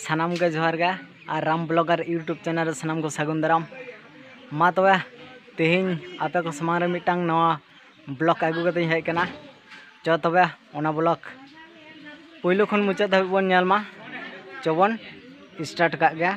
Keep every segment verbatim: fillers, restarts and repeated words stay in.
ᱥᱟᱱᱟᱢ ᱜᱮ ᱡᱚᱦᱟᱨ ᱜᱮ, ᱟᱨ ᱨᱟᱢ ᱵᱞᱚᱜᱟᱨ YouTube ᱪᱮᱱᱮᱞ ᱨᱮ ᱥᱟᱱᱟᱢ ᱠᱚ ᱥᱟᱹᱜᱩᱱ ᱫᱟᱨᱟᱢ᱾ ᱢᱟ ᱛᱚᱵᱮ, ᱛᱮᱦᱮᱧ ᱟᱯᱮ ᱠᱚ ᱥᱟᱢᱟᱝ ᱨᱮ ᱢᱤᱫᱴᱟᱝ ᱱᱟᱣᱟ ᱵᱞᱚᱜ ᱟᱹᱜᱩ ᱠᱟᱛᱮᱧ ᱦᱮᱡ ᱟᱠᱟᱱᱟ᱾ ᱪᱚ ᱛᱚᱵᱮ, ᱚᱱᱟ ᱵᱞᱚᱜ ᱯᱳᱭᱞᱳ ᱠᱷᱚᱱ ᱢᱩᱪᱟᱹᱫ ᱫᱷᱟᱹᱵᱤᱡ ᱵᱚᱱ ᱧᱮᱞ ᱢᱟ᱾ ᱪᱚ ᱵᱚᱱ ᱥᱴᱟᱨᱴ ᱠᱟᱜ ᱜᱮ᱾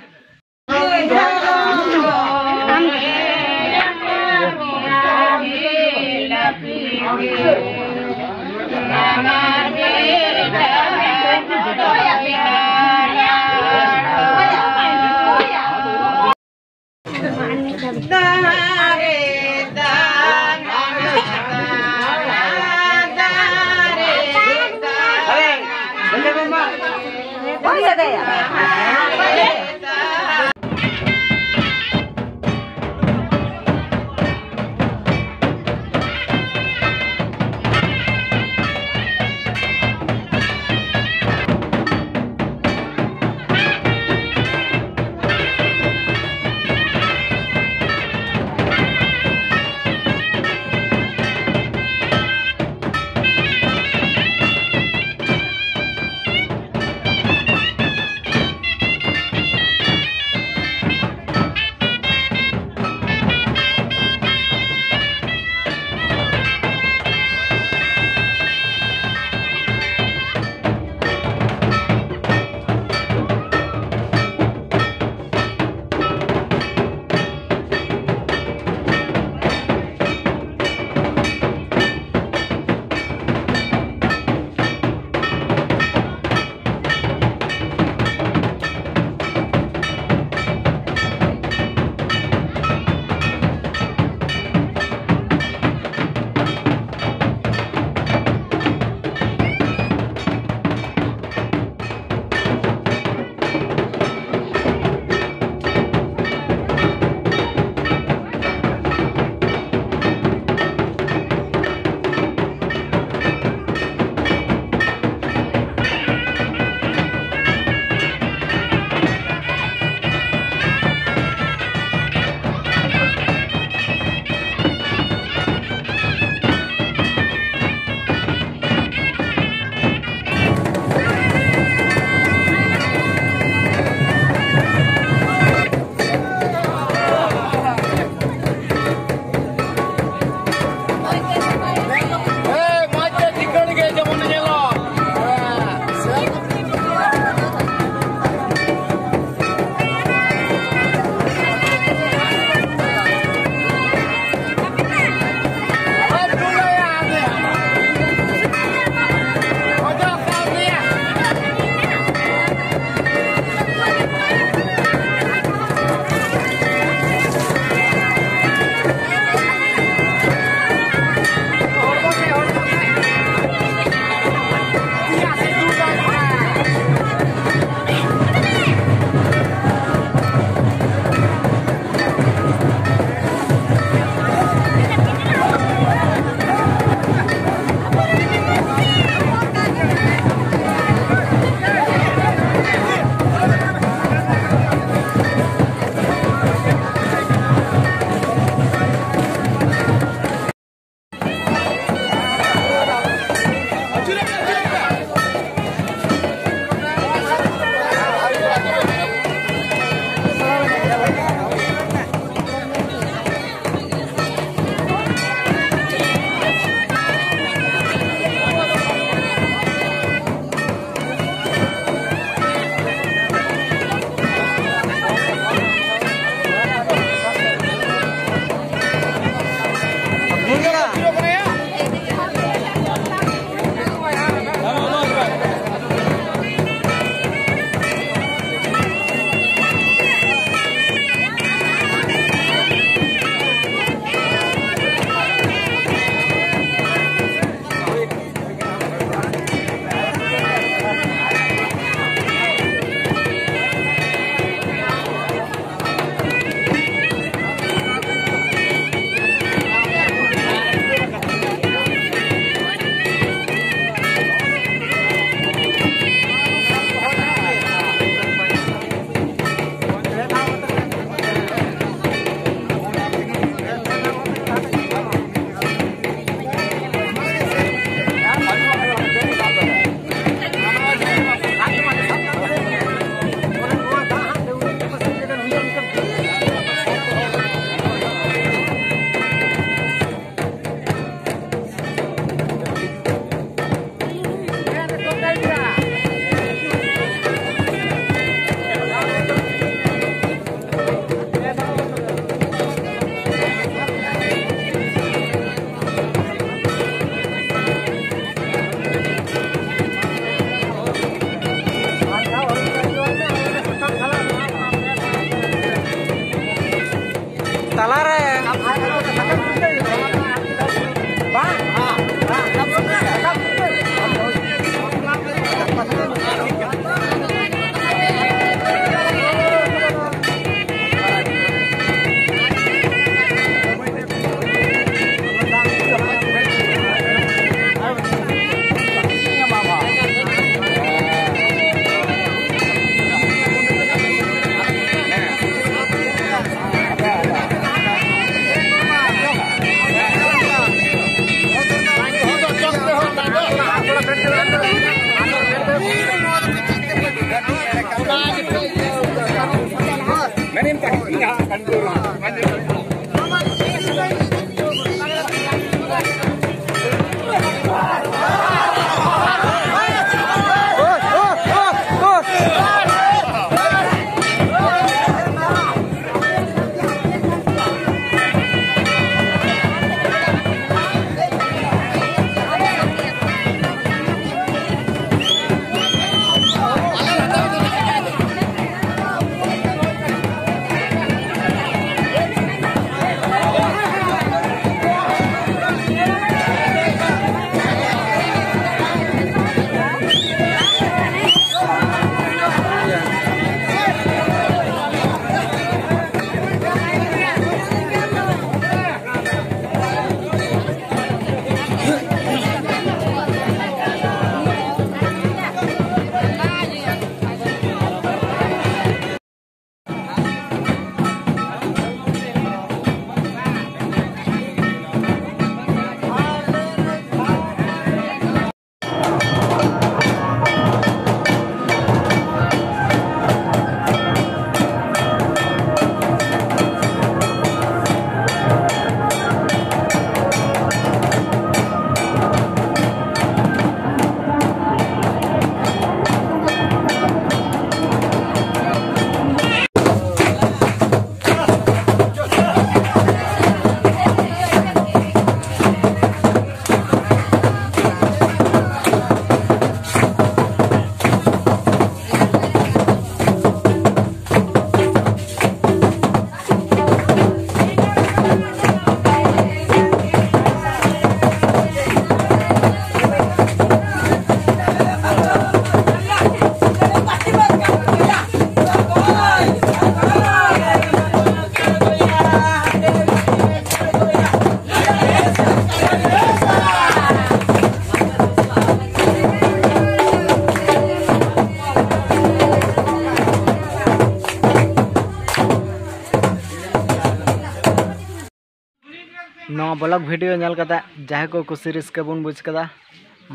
ᱱᱚᱣᱟ ᱵᱞᱚᱜ ᱵᱷᱤᱰᱤᱭᱳ ᱧᱮᱞ ᱠᱟᱛᱮ ᱡᱟᱦᱟᱸᱭ ᱠᱚ ᱠᱩᱥᱤ ᱨᱟᱹᱥᱠᱟᱹ ᱵᱚᱱ ᱵᱩᱡᱽ ᱠᱟᱫᱟ,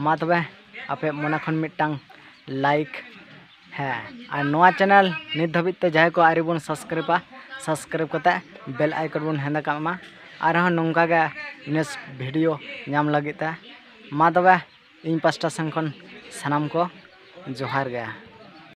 ᱢᱟ ᱛᱚᱵᱮ ᱟᱯᱮ ᱢᱚᱱᱮ ᱠᱷᱚᱱ ᱢᱤᱫᱴᱟᱝ ᱞᱟᱭᱤᱠ᱾ ᱦᱮᱸ, ᱟᱨ ᱱᱚᱣᱟ ᱪᱮᱱᱮᱞ ᱱᱤᱛ ᱫᱷᱟᱹᱵᱤᱡ ᱛᱮ ᱡᱟᱦᱟᱸᱭ ᱠᱚ ᱟᱹᱣᱨᱤ ᱵᱚᱱ ᱥᱟᱵᱥᱠᱨᱟᱭᱤᱵᱟ, subscribe ᱠᱟᱛᱮ bell icon ᱵᱚᱱ ᱦᱮᱸᱫᱮ ᱠᱟᱜ ᱢᱟ᱾ ᱟᱨᱦᱚᱸ ᱱᱚᱝᱠᱟ ᱜᱮ next video ᱧᱟᱢ ᱞᱟᱹᱜᱤᱫ ᱛᱮ, ᱢᱟ ᱛᱚᱵᱮ ᱤᱧ ᱯᱟᱥᱴᱟ ᱥᱮᱱ ᱠᱷᱚᱱ ᱥᱟᱱᱟᱢ ᱠᱚ ᱡᱚᱦᱟᱨ ᱜᱮ᱾